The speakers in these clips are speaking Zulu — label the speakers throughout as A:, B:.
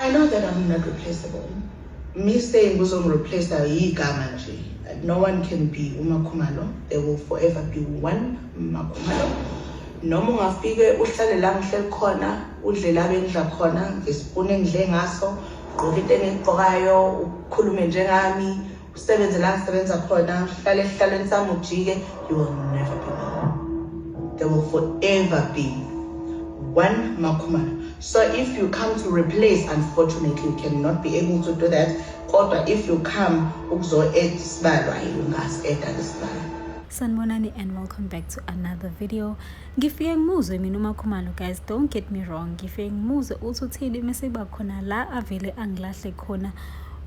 A: I know that I'm not replaceable. Me saying uzongireplace yigama nje. No one can be uMakhumalo. There will forever be one Makhumalo. Noma ungafike uhlale la ngihleli khona, udle la bengidla khona, ngesipuni engidle ngaso, ugqoke into engiyigqokayo, ukhulume njengami, usebenze la ngisebenza khona, uhlale esihlalweni sami ujike, you will never be me. There will forever be one Makhumalo. So if you come to replace, unfortunately, you cannot be able to do that. Kodwa if you come ukuzo-add isibalo, hayi, ungasi-adda isibalo.
B: Sanibonani and welcome back to another video. Ngifike ngimuzwe mina uMakhumalo, guys, don't get me wrong. Ngifike ngimuzwe uthi uthini mase kuba khona la avele angilahle khona.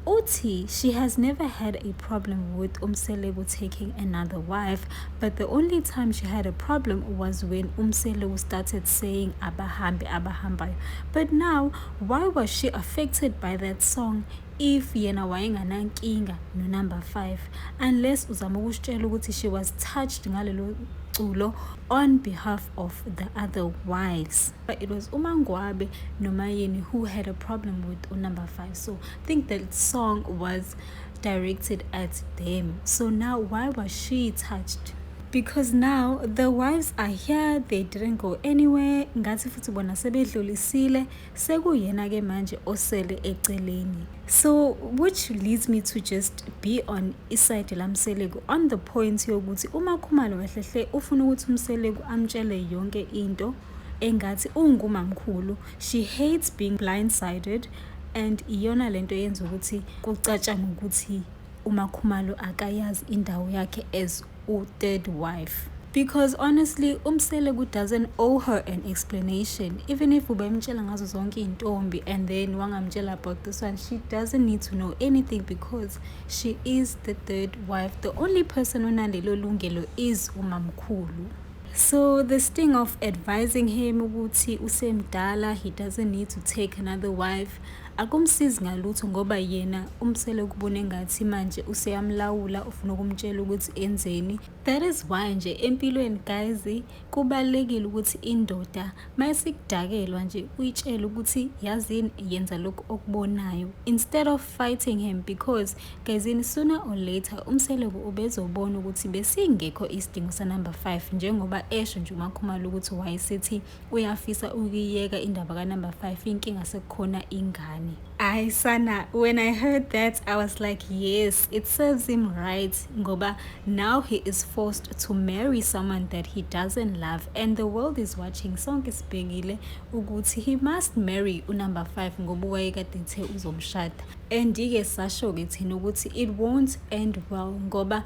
B: Uthi she has never had a problem with Umseleku taking another wife, but the only time she had a problem was when Umseleku started saying "abahambe abahambayo". But now, why was she affected by that song if yena wayenganankinga no number 5? Unless uzama ukusitshela ukuthi she was touched ngalelo culo on behalf of the other wives. But it was uMangwabe noMayeni who had a problem with number 5, so I think that song was directed at them. So now, why was she touched? Because now the wives are here, they didn't go anywhere. Ngathi futhi bona sebedlulisile, sekuyena ke manje osele eceleni. So which leads me to just be on iside laMseleku on the point yokuthi uMakhumalo kahlehle ufuna ukuthi uMseleku amtshele yonke into engathi ungumamkhulu. She hates being blindsided, and iyona lento yenza ukuthi kucatshangwe ukuthi uMakhumalo akayazi indawo yakhe as u-third wife, because honestly, uMseleku doesn't owe her an explanation. Even if ubemtshela ngazo zonke iy'ntombi and then wangamtshela about this one, she doesn't need to know anything because she is the third wife. The only person onalelo lungelo is umamkhulu. So this thing of advising him ukuthi usemdala, he doesn't need to take another wife, akumsizi ngalutho ngoba yena uMseleku ubona engathi manje useyamlawula, ufuna ukumtshela ukuthi enzeni. That is why nje empilweni, guys, kubalulekile ukuthi indoda mayisikudakelwa nje uyitshele ukuthi yazini, yenza lokhu okubonayo, instead of fighting him, because guyzini, sooner or later uMseleku ubezobona ukuthi besingekho isidingo sa-number 5, njengoba esho nje uMakhumalo ukuthi wayesethi uyafisa ukuyiyeka indaba ka-number 5, inkinga sekukhona ingane. Ayi sana, when I heard that, I was like, "Yes, it serves him right," ngoba now he is forced to marry someone that he doesn't love and the world is watching. Sonke sibhekile ukuthi he must marry unumber 5 ngoba wayekade ethe uzomshada. And-ke sasho-ke thina ukuthi it won't end well, ngoba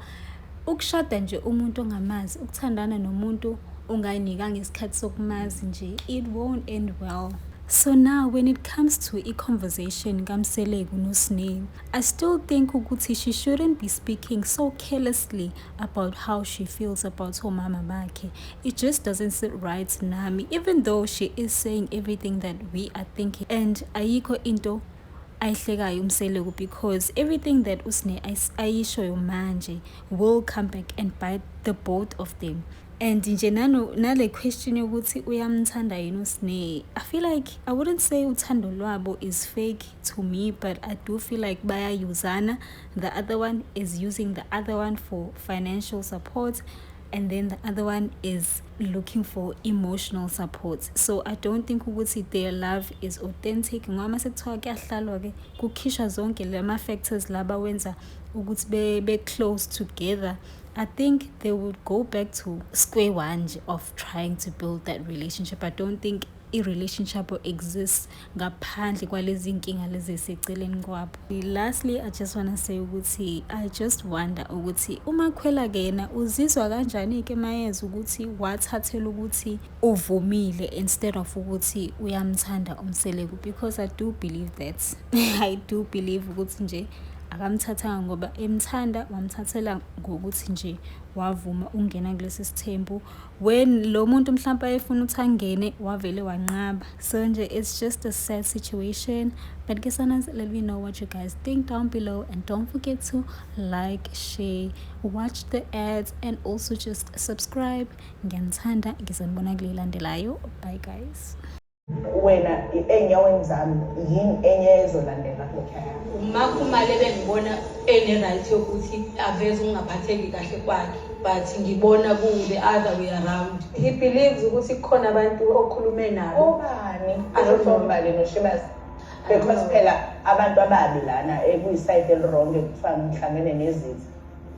B: ukushada nje umuntu ongamazi, ukuthandana nomuntu ungayinikanga isikhathi sokumazi nje, it won't end well. So now, when it comes to i-conversation kaMseleku noSne, I still think ukuthi she shouldn't be speaking so carelessly about how she feels about omama bakhe. It just doesn't sit right nami, even though she is saying everything that we are thinking. And ayikho into ayihlekayo uMseleku, because everything that uSne ayishoyo manje will come back and bite the both of them. And nje nano nale question yokuthi uyamthanda yini uSne, I feel like I wouldn't say uthando lwabo is fake to me, but I do feel like bayayuzana. The other one is using the other one for financial support and then the other one is looking for emotional support. So I don't think ukuthi their love is authentic, ngoba mase kuthiwa kuyahlalwa-ke kukhishwa zonke lama-factors laba wenza ukuthi be close together, I think they would go back to square one nje of trying to build that relationship. I don't think i-relationship exists ngaphandle kwalezi nkinga lezi eseceleni kwabo. Lastly, I just wanna say ukuthi I just wonder ukuthi uMakhwela-ke yena uzizwa kanjani-ke mayeza ukuthi wathathela ukuthi uvumile instead of ukuthi uyamthanda uMseleku, because I do believe that, I do believe ukuthi nje akamthathanga ngoba emthanda, wamthathela ngokuthi nje wavuma ukungena kulesi sithembu when lo muntu mhlawumpe ayefuna ukuthi angene wavele wanqaba. So nje it's just a sad situation. But ke sana, let me know what you guys think down below and don't forget to like, share, watch the ads and also just subscribe. Ngiyanithanda, ngizonibona kule landelayo. Bye, guys.
A: Wena ey'nyaweni zami yini enye ezolandela kulokhaya?
C: UMaKhumalo bengibona ene-right yokuthi aveze ukungaphatheki kahle kwakhe, but ngibona ku-the other way around.
D: He believes ukuthi kukhona abantu okhulume nabo.
A: Obani?
D: I don't know.
A: UMbali noShibasa. Because phela abantu ababi lana ekuyi-side eli-wrong, ekuthiwa ngihlangene nezitha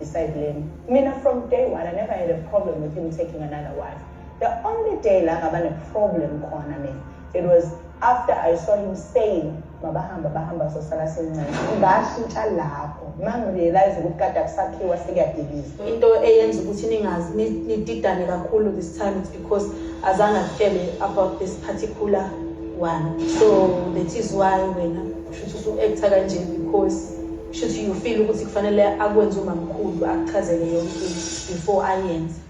A: i-side leni. Mina from day one I never had a problem with him taking another wife. The only day la ngaba ne-problem khona mina, it was after I saw him saying mabahamba bahamba sosala sincane. Ngashintsha lapho mangi-realize ukuthi kade akusakhiwa, sekuyadiliza.
D: Into eyenza ukuthi ningazi nididane kakhulu this time, it's because azange akutshele about this particular one, so that is why wena shuthi usu-acta kanje, because shuthi you feel ukuthi kufanele akwenze umamkhulu akuchazele yonke into before ayenze.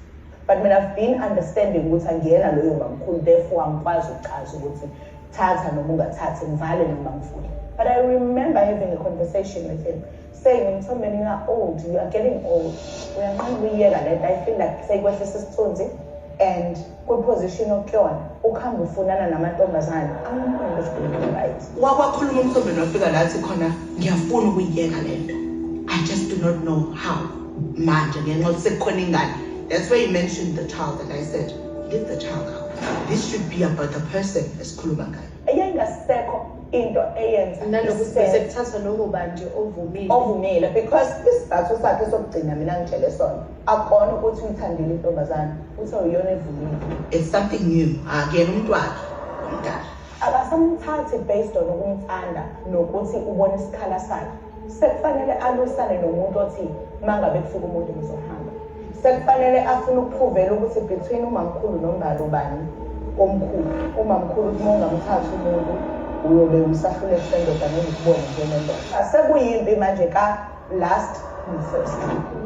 A: But mina I've been understanding ukuthi angiyena loyo mamkhulu, therefore angikwazi ukuchaza ukuthi thatha noma ungathathi, ngivale noma ngivule. But I remember having a conversation with him saying, "Mthombeni, you are old, you are getting old, uyanqena ukuyiyeka lento. I feel like seyikwehlisa isithunzi and kwi-position okuyona ukuhamba ufunana namantombazane, angiboni ukuthi kuyinto right."
E: Wakwakhuluma uMthombeni, wafika lathi khona, "Ngiyafuna ukuyiyeka lento, I just do not know how manje ngenxa yokuthi sekukhona ingane." That's where he mentioned the child and I said, "Leave the child out. This should be about the person esikhuluma ngayo."
A: Yayingasekho into eyenza
D: nanokuthi
A: i-sense.
D: Bese kuthathwa noma ubani nje ovumile.
A: Ovumile, because isizathu sakhe sokugcina mina ngitshele sona akona ukuthi uyithandile intombazane, uthe uyona evumile.
E: It's something new, akuyena umuntu wakhe omdala.
A: Akasamthathi based on ukumthanda nokuthi ubone isikhala sakhe. Sekufanele alwisane nomuntu othi mangabe kufika umuntu ngizohamba. Sekufanele afune uku-provela ukuthi between umamkhulu nombali ubani omkhulu. Umamkhulu uthi uma ungamthathi umuntu uyobe usahluleka sendoda noma ukubona njengendoda. Sekuyimpi manje ka-last and first.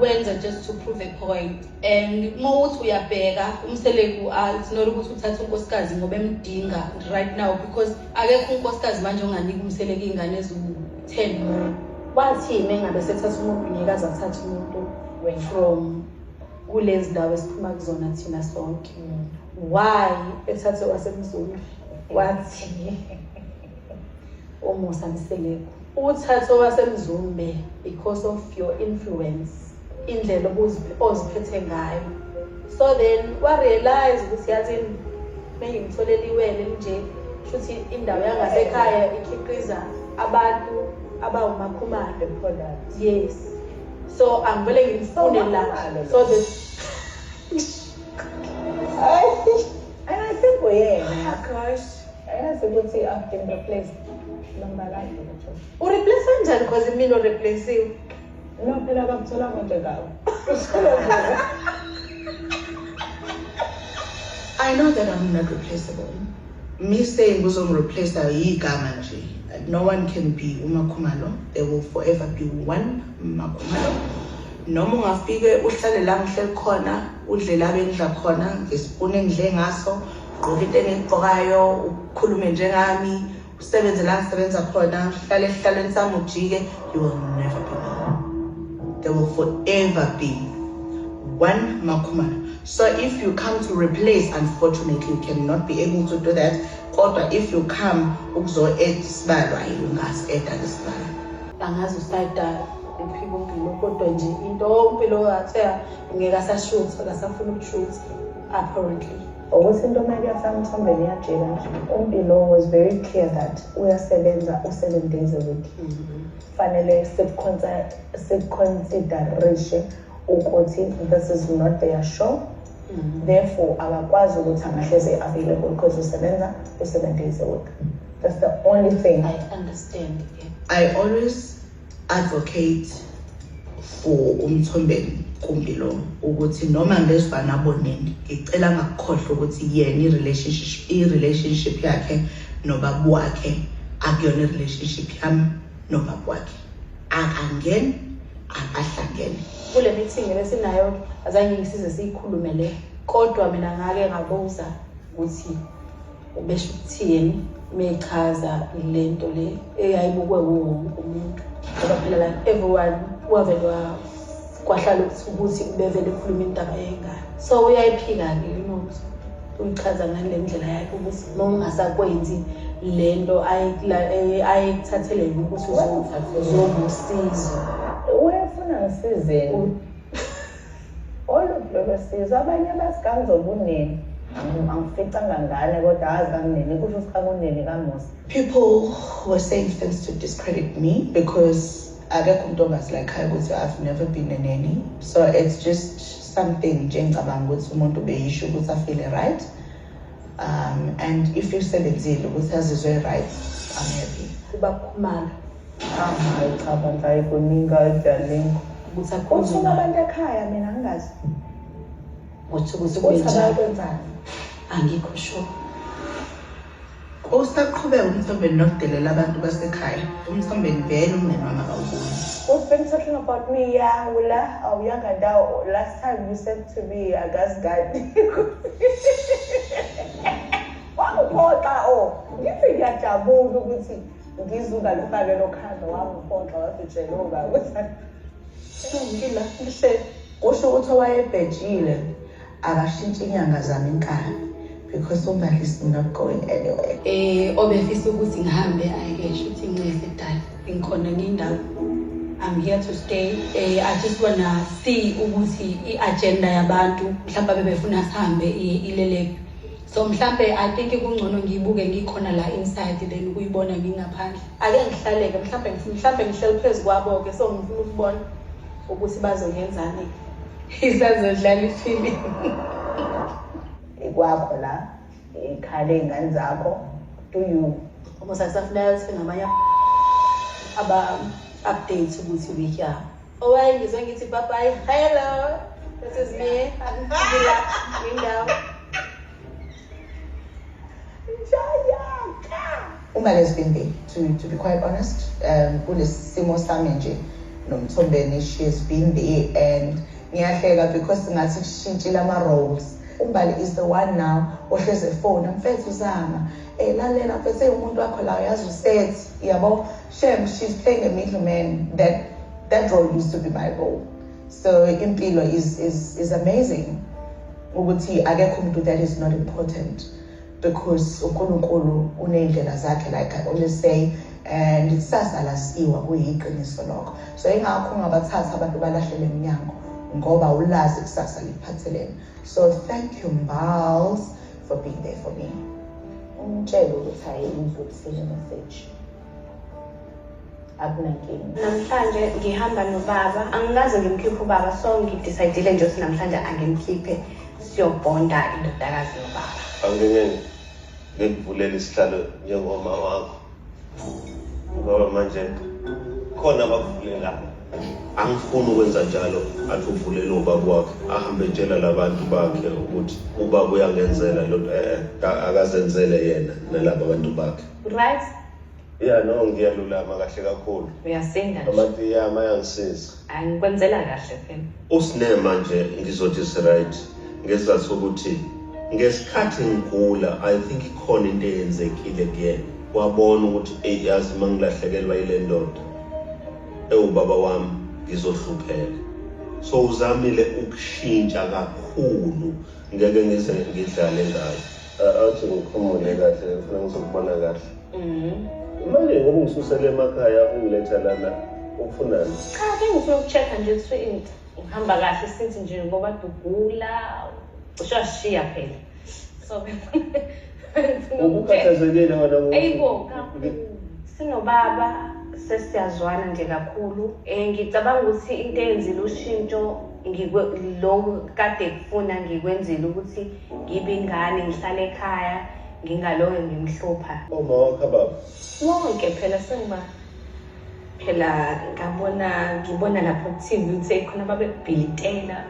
C: Wenza just to prove a point, and uma uthi uyabheka uMseleku, it's not ukuthi uthathe unkosikazi ngoba emdinga right now, because akekho unkosikazi manje onganika uMseleku iy'ngane eziwu-10 more.
D: Wathi mengabe sethatha umuntu, ngeke aze athathe umuntu from kulezi ndawo esiphuma kuzona thina sonke. Why ethathe waseMzumbe? Wathi uMusa Mseleku uthathe waseMzumbe because of your influence, indlela oziphethe ngayo. So then wa-realize ukuthi yazini, mengimtholele iwele nje, shuthi indawo yangasekhaya ikhiqiza abantu abawuMaKhumalo.
A: The product.
D: Yes, so angivele ngimfune la so that
A: And I think uyena.
D: Gosh.
A: Ayazi ukuthi I've been replaced. Nombalakhe nje.
D: U-replace kanjani? Because mina o-replace-iwe.
A: No, phela bakuthola njengawe.
E: I know that I'm not replaceable. Me saying uzongi-replace yigama nje. No one can be uMaKhumalo. There will forever be one MaKhumalo. Noma ungafike uhlale la ngihleli khona, udle la bengidla khona, ngesipuni engidle ngaso, ugqoke into engiyigqokayo, ukhulume njengami, usebenze la ngisebenza khona, uhlale esihlalweni sami ujike, you will never be me. There will forever be one MaKhumalo. So if you come to replace, unfortunately, you cannot be able to do that. Kodwa if you come ukuzo-add isibalo, hayi, ungasi-adda isibalo.
D: Angazi usayida uphika uMpilo, kodwa nje into uMpilo athe ngeke asashutha, akasafuna ukushutha apparently.
A: Ukuthi into uma kuyafana uMthombeni iyajika nje. UMpilo was very clear that uyasebenza u-7 days a week. Fanele siku-considerishe ukuthi this is not their show. Therefore akakwazi ukuthi angahlezi available because usebenza u-7 days a week. That's the only thing.
D: I understand, yeah.
E: I always advocate for uMthombeni kuMpilo ukuthi noma ngezwana bonini, ngicela ngakukhohlwa ukuthi yena i-relationship yakhe nobaba wakhe akuyona i-relationship yami nobaba wakhe. Akangeni, akahlangene.
D: Kule meeting lesinayo azange ngisize siyikhulume le, kodwa mina ngake ngabuza ukuthi ubesho ukuthini mechaza lento le eyayibukwe wonke umuntu, ngoba phela like everyone wavele kwahlala ukuthi ubevele ekhuluma indaba yengane, so uyayiphika-ke, you know. Uyichaza ngale ndlela yakhe ukuthi uma ungasakwenzi lento ayikuthathele yona ukuthi uzobusizo.
A: Uyafuna ngisizeni? Oluphi lolo sizo? Abanye basigangizobunini. Angificanga ngane kodwa azi kanginini kusho ukuthi kangunini kaMusa.
E: People were saying things to discredit me because akekho umuntu ongazi la ekhaya ukuthi I've never been a nanny. So it's just something nje ngicabanga ukuthi umuntu ubeyisho ukuthi afile right. And if usebenzile ukuthi azizwe right, I'm happy.
D: UbaKhumalo.
A: Ah, hayi cha bandla, hayi kuningi ajalingo.
D: Ukuthi akhulume
A: Uthuma
D: naye.
A: abantu ekhaya mina angingazi.
D: Ukuthi ukuthi kube
A: Uthi
D: njani.
A: abayokwenzani?
D: Angikho sure.
E: Usaqhubeka uMthombeni nokudelela abantu basekhaya. UMthombeni vele umndeni wami akawuboni.
A: You've been talking about me, yeah, wula, awuyanga ndawo. Last time you said to me, akazigadi. Wangiphoxa oh, ngithi ngiyajabula ukuthi ngizwe ungalifake lokhanda, wangiphoxa wasitshela ubaba ukuthi ngila ngihleli.
E: Kusho ukuthi owayebhejile akashintshe inyanga zami inkani because uMbali is not going anywhere.
C: Obefisa ukuthi ngihambe ayike ukuthi incese dala. Ngikhona ngindawo. I'm here to stay. I just wanna see ukuthi i-agenda yabantu mhlawumbe bebefuna sihambe ilelephi. So mhlambe I think kungcono ngiyibuke ngikhona la inside than ukuyibona ngingaphandle.
D: Ake ngihlaleke mhlambe ngihleli phezu kwabo-ke, so ngifuna ukubona ukuthi bazongenzani.
C: Isazodlala ifilimu.
A: Ikwakho la, ikhala iy'ngane zakho, do you?
D: Umusa kusafuneka ukuthi ngamanye aba-update ukuthi we here. Owaye ngizwe ngithi bye bye, hello, this is me, angila indawo.
E: uMbali has been there, to be quite honest. Kulesi simo sami nje noMthombeni, she has been there and ngiyahleka because ngathi kushintshile ama-roles. UMbali is the one now ohlezi efona, mfethu zama. Lalela mfethu, hey umuntu wakho la uyazi usethi, yabo. Shem, she's playing a middleman. That role used to be my role. So impilo is amazing. Ukuthi akekho umuntu that is not important because uNkulunkulu uney'ndlela zakhe, like I always say, and ikusasa lasiwa kuyiqiniso lokho. So ingakho ungabathatha abantu balahlele eminyango ngoba ulazi ikusasa liphathelene. So thank you Mbals for being there for me.
A: Umtshele ukuthi ayidlulisile message. Akunankinga.
F: Namhlanje ngihamba nobaba, angikaze ngimkhiphe ubaba, so ngidecide nje ukuthi namhlanje angimkhiphe siyobonda indodakazi nobaba.
G: Angeke ngikuvulele isihlalo njengoma wakho ngoba manje khona abakuvulelayo. Angifuni ukwenza njalo, athi uvulele ubaba wakhe ahambe etshela labantu bakhe ukuthi ubaba uyangenzela lo akazenzele yena nalaba bantu bakhe.
F: Right?
G: Ya, no, ngiyalulama kahle kakhulu.
F: Uyasinda nje.
G: Amatiye ami ayangisiza.
F: Angikwenzela kahle phela.
G: Usine manje ngizothi si-right ngesizathu sokuthi ngesikhathi ngigula, I think ikhona into eyenzekile kuyena, wabona ukuthi eyi yazi uma ngilahlekelwa yile ndoda ewubaba wami ngizohlupheka. So uzamile ukushintsha kakhulu, ngeke ngize ngidlale ngayo. Awuthi ngikhumule kahle, ngifuna ngizokubona kahle. Manje ngoba ungisusele emakhaya ungiletha lana, ufunani?
F: Cha, ke ngifuna uku-check-a nje ukuthi ngihamba kahle sithi nje ngoba ugula ushashiya phela. So bengifuna uku-check.
G: Ubukhathazekile wena ngokuthi-
F: Eyibo, sinobaba sesiyazwana nje kakhulu. Ngicabanga ukuthi into eyenzile ushintsho ngikwe lokhu kade kufuna ngikwenzile ukuthi ngibe ingane ngihlale ekhaya ngingaloke ngimhlupha.
G: Uma wakho baba.
F: Wonke phela sengiba phela ngabona ngibona lapho ku-TV ukuthi khona babekubhilitela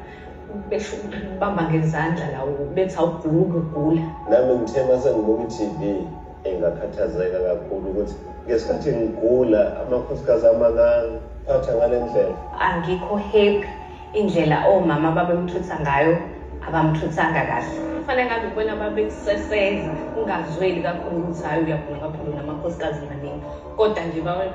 F: besho bamba ngezandla la bethi awubhuluke ugula.
G: Nami ngithe mase ngibuka i-TV engakhathazeka kakhulu ukuthi ngesikhathi ngigula amakhosikazi ami akangiphatha ngale ndlela.
F: Angikho happy indlela omama babemthutha ngayo, abamthuthanga kahle. Kufanele ngabe kubona babekuseseza ungazweli kakhulu ukuthi hhayi uyagula kakhulu namakhosikazi maningi, kodwa nje babe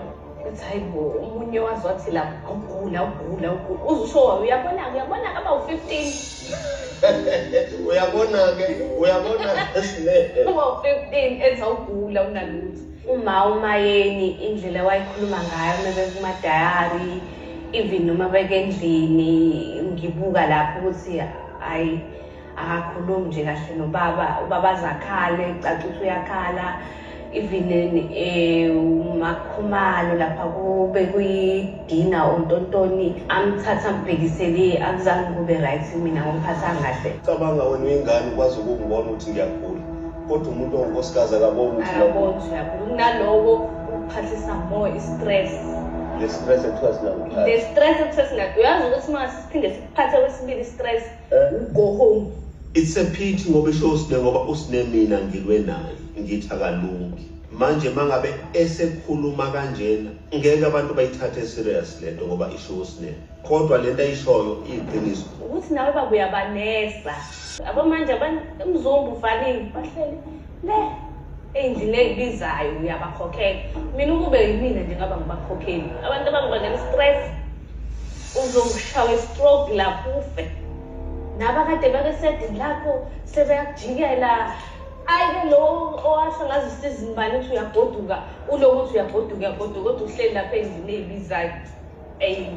F: Uthi hayi bo, omunye wazi wathi lapho awugula ugula ugula uzusho uyabona uyabona abawu-15.
G: Uyabona-ke, uyabona esine.
F: Abawu-15 ethi awugula unalutho. Uma uMayeni indlela wayikhuluma ngayo uma bekumadayari, even noma bekendlini, ngibuka lapho ukuthi hayi akakhulumi nje kahle nobaba, ubaba azakhale, caca ukuthi uyakhala. Even uMakhumalo lapha kube kuyidina ontontoni amthatha ambhekisele, akuzange kube right mina ngomphathanga kahle.
G: Cabanga wena uyingane ukwazi ukungibona ukuthi ngiyagula, kodwa umuntu ongunkosikazi akaboni ukuthi
F: akaboni ukuthi uyagula. Kunaloko ukuphathisa more i-stress.
G: Le stress ekuthiwa sinakuphatha.
F: Le stress ekuthiwa sinakuphatha. Uyazi ukuthi uma siphinde sikuphathe kwesibili i-stress, go home.
G: It's a pity ngoba isho uSine, ngoba uSine mina ngilwe naye ngithi akalungi. Manje mangabe esekhuluma kanjena ngeke abantu bayithathe serious lento ngoba isho uSine. Kodwa lento ayishoyo iyiqiniso.
F: Ukuthi nawe baba uyabanesa. Abo manje abantu umzumbu uvaliwe bahleli le ey'ndlini ey'bizayo uyabakhokhela. Mina ukube yimina nje ngaba ngibakhokheli. Abantu abangibangela i-stress uzoshawa i-stroke lapho ufe. Nabakade babesedini lapho sebeyakujikela. Ayi-ke lo owasho ngazi isizini bani ukuthi uyagoduka, uloku uthi uyagoduka uyagoduka kodwa uhleli lapha endlini ey'bizayo. Eyi.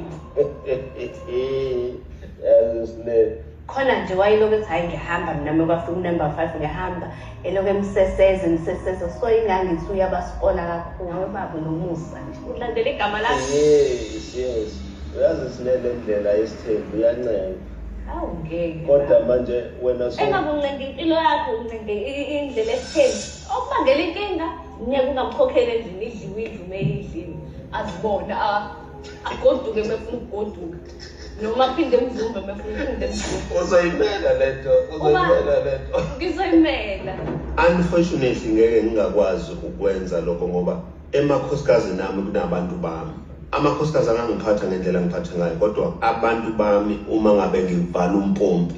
G: Yazi Sine.
F: Khona nje wayelokhu ethi hhayi ngiyahamba mina uma kwafika unumber 5 ngiyahamba, elokhu emseseza emseseza, so ingangithi uyabasikola kakhulu. Nawe baba unomusa nje. Ulandela igama lakho.
G: Yes, yes. Uyazi Sine le ndlela yesithembu iyancenga.
F: Hawu ngeke.
G: Kodwa manje wena so
F: engakuncenga impilo yakho, uncenge indlela esithembu. Okubangela inkinga, ngeke ungamkhokheli endlini idliwe indlu uma idliwe. Azibona agoduke uma efuna ukugoduka. Noma aphinde emzumbe uma efuna ukuphinde emzumbe.
G: Uzoyimela lento, uzoyimela lento.
F: Ngizoyimela.
G: Unfortunately ngeke ngingakwazi ukwenza lokho ngoba emakhosikazi nami kunabantu bami. Amakhosikazi angangiphatha ngendlela ngiphathe ngayo, kodwa abantu bami uma ngabe ngivala umpompi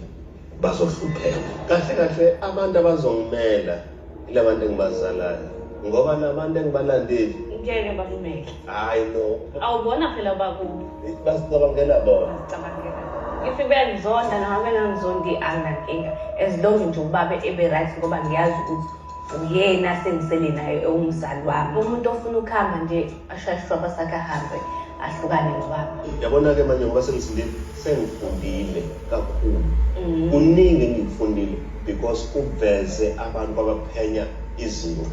G: bazohlupheka. Kahle kahle abantu abazongimela ilabantu engibazalayo, ngoba nabantu engibalandeli
F: ngeke bakumele.
G: Hayi no.
F: Awubona phela bakubo.
G: Basicabangela bona.
F: Basicabangela. If bengizonda noma bengangizondi anginankinga. As long nje ubaba ebe right ngoba ngiyazi ukuthi uyena sengisele naye ewumzali wami. Umuntu ofuna ukuhamba nje ashayiswe abasakhe ahambe ahlukane nobaba.
G: Yabona ke manje ngoba sengisindile sengifundile kakhulu. Kuningi engikufundile because kuveze abantu abaphenya izinto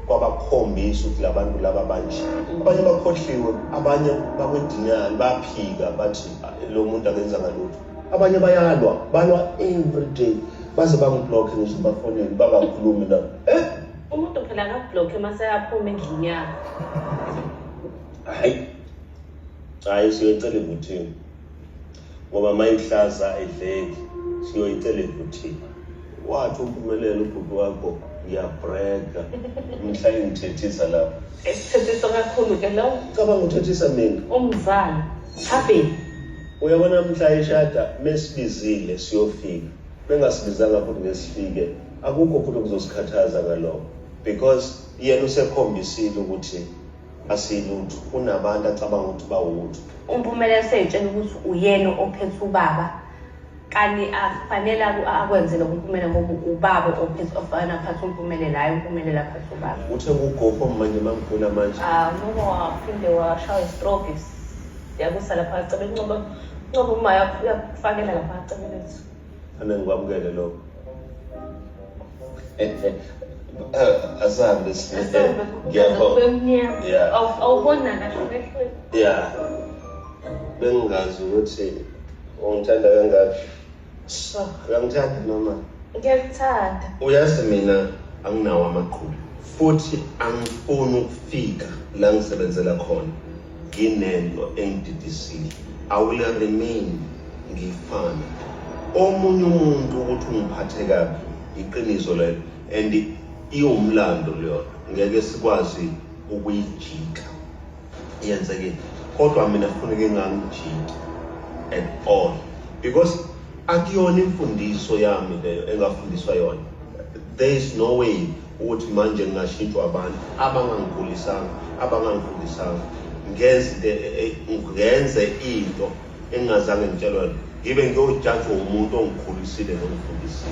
G: kwabakhombisa ukuthi labantu laba banje. Abanye bakhohliwe, abanye bakwedinali baphika bathi lo muntu akenza ngalutho. Abanye bayalwa, balwa every day. Baze bangiblock ngisho emafonini bangakhulumi nami.
F: Umuntu phela akakublock mase aphuma endlini yakho.
G: Hayi. Hayi siyoyicela evuthini. Ngoba mayihlaza edleki siyoyicela evuthini. Wathi uMpumelelo ubhuti wakho ngiyabreka mhla engithethisa lapho.
F: Esithethisa kakhulu ke lo.
G: Cabanga uthethisa mina.
F: Umzali. Happy.
G: Uyabona mhla eshada mesibizile siyofika. Bengasibizanga futhi ngesifike. Akukho futhi okuzosikhathaza ngalokho. Because yena usekhombisile ukuthi asilutho, kunabantu acabanga ukuthi bawutho.
F: UMpumelelo seyitshela ukuthi uyena ophethe ubaba. Kani akufanele akwenze lokho uMpumelelo ngoba ubaba ophethe ofana aphathe uMpumelelo, hayi uMpumelelo aphathe ubaba.
G: Uthe kugogo manje mamgula manje.
F: Noma waphinde washawa i-stroke yakusa lapha acebe ncoba ncoba uma uyakufakela lapha acebe lethu.
G: Ane ngikwamukele lokho. Asambe ngiyabonga. Yeah.
F: Awubona kahle emehlweni.
G: Yeah. Bengingazi ukuthi ungithanda kangaka. Uyangithanda noma?
F: Ngiyakuthanda.
G: Uyazi mina anginawo amaqhubu. Futhi angifuni ukufika la ngisebenzela khona nginento engididisile. I will remain ngifana. Omunye umuntu ukuthi ungiphathe kabi iqiniso lelo and iwumlando leyo ngeke sikwazi ukuyijika yenzekile, kodwa mina kufuneka ingangijiki at all because akuyona imfundiso yami leyo engafundiswa yona. There is no way ukuthi manje ngingashintshwa abantu abangangikhulisanga, abangangifundisanga. Ngenze into ngenze into engingazange ngitshelwe yona, ngibe ngiyojajwa umuntu ongikhulisile nongifundisile.